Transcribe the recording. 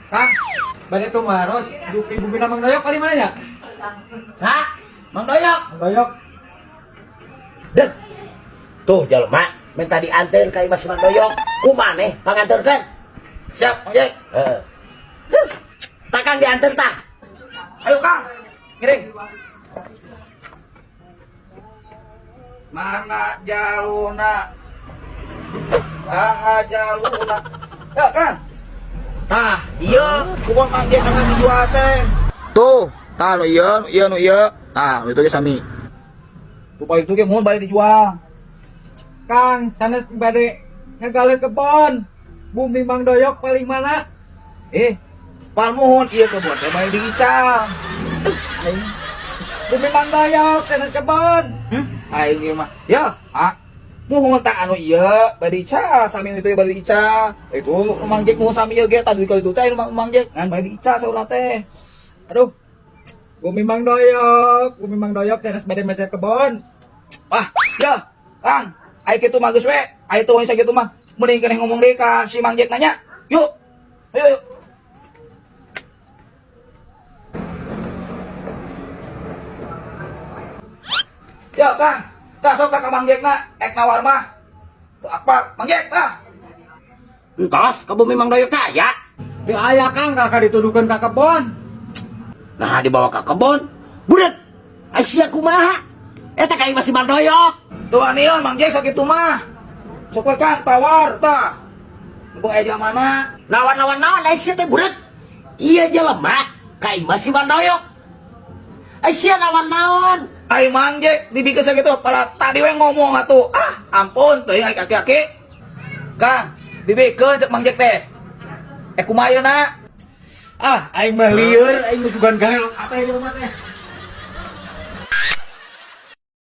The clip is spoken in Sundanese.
Kang, bade tumaros dupi bumi Mang Doyok kali mana nya? Sa, Mang Doyok. Mang Doyok. Dek. Tuh jelema minta diantar ka imah si Mang Doyok. Ku maneh panganterkeun. Siap, Mang Jack. Heeh. Tah Kang diantar tah. Ayo Kang, ngiring. Mana jaluna? Saha jaluna? Ya Kang. Tah, iya, kebon Mang Jack akan dijual teh. Tuh, tah nu ieu, nu ieu, nu ieu. Tah, nu itu ge sami. Tuh itu ge mun bade dijual. Kang, sanes bade ngagaleuh kebon. Bumi Mang Doyok paling mana? Eh, pan muhun ieu kebon teh bade diical. Bumi Mang Doyok sanes kebon. Aing ieu mah. Ya, ah. Muhun tah anu ieu bade diical, sami itu bade diical. Itu Mang Jack muhun sami ieu ge tadi kalau itu teh Mang Jack ngan bade diical saurna teh. Aduh. Bumi Mang Doyok, bumi Mang Doyok sanes bade meser kebon. Wah, ya, Kang, ayo kitu mah geus we. Ayo tuh sakitu mah. Mending keneh ngomong deui ka si Mang Jack nanya. Yuk. Ayo, yuk. Ya, Kang. Tah sok ka Mang Jack na, ek nawar mah. Tuh apa? Mang Jack, tah. Entos ka bumi Mang Doyok teh aya. Teu aya Kang, kakak dituduhkeun ka kebon. Nah dibawa ka kebon. Budak. Ai sia kumaha? Eta ka imah si Mang Doyok. Tuh anion Mang Jack sakitu mah. Sok we Kang tawar tah. Mumpung aya mana? Nawan-nawan naon ai sia teh budak. Iya jelema ka imah si Mang Doyok. Ai sia nawan-naon. Ayo Mang Jack dibikin sakitu pada tadi we ngomong atuh. Ah, ampun teuing ai kaki-kaki. Kang, dibikeun cek Mang Jack teh. Eh kumaha na? Ah, aing mah lieur, aing mah sugan gael apa di rumah teh.